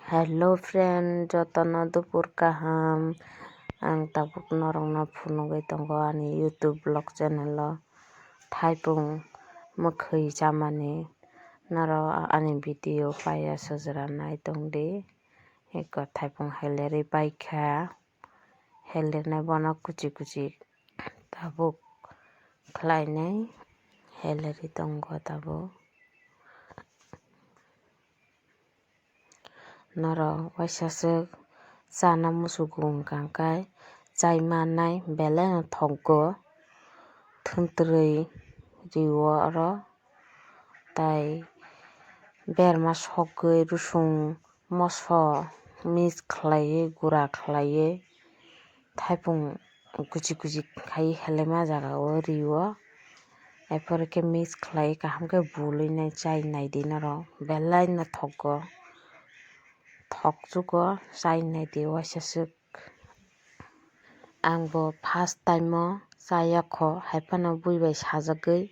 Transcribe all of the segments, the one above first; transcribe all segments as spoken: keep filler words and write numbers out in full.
Hello friend, jotono dupur kaham. Ang tabuk norokno phunugwi tongo ani YouTube vlog channel o. Thaipung mwkhwi chamani norok ani video paiya sojra nai tongdi. Eko thaipung heleri paikha. Helirnai bono kuchi kuchi tabuk khlainai. Heleri tongo tabuk. Norok waisa swk chana muchugo wngkha khe chai mannai belai no thokgo. Thwntwrwi rio oro tai berma sogwi rusung moso mix khlaiwi gura khlaiwi thaipung kuchi kuchi khai helema jaga o rio. Aphuru khe mix khlai kaham khe bului nai chai nai di norok belai no thokgo. Thokchugo chai nai di waisa swk. Ang bo first time o chaya kho, hai phano bui bai sajagwi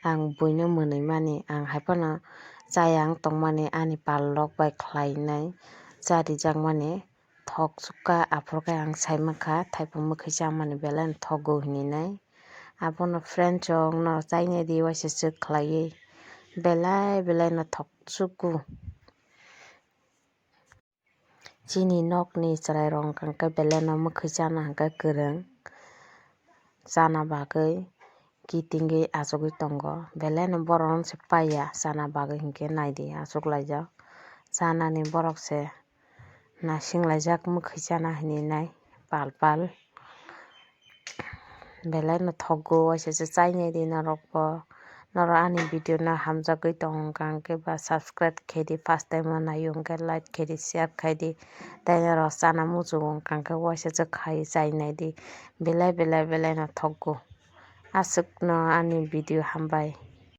ang buino mwnwi mani, ang hai phano chaya wng tongmani ani pal rok bai khlai nai cha rijak mani. Thok chukha, aphuru khe ang sai mankha, thaipung mwkhwi chamani belai no thokgo hinwi nai. Abono friend chong no chai nai di waisa swk khlaiwi belai belai no thok chukgo. Chini nokni chwrairok hwnkha khe belai no mwkhwi chana hwnkhe kwrwng chana bagwi kitingwi achugwi tongo. Belai no borok no se paiya chana bagwi hinkhe naidi achuklaijak. Chanani borok se naisinglaijak mwkhwi chana hinwi nai pal pal. Belai no thokgo waisa se chai nai di norok bo. Norok ani video no hamjagwi tong wngkha hwnkhe ba subscribe khe di, first time o nai wngkhe like khe di, share khai di. Tei norok chana muchung wngkha hwnkhe waisa se khai chai nai di. Belai belai belai no thokgo. Aswk no ani video hambai.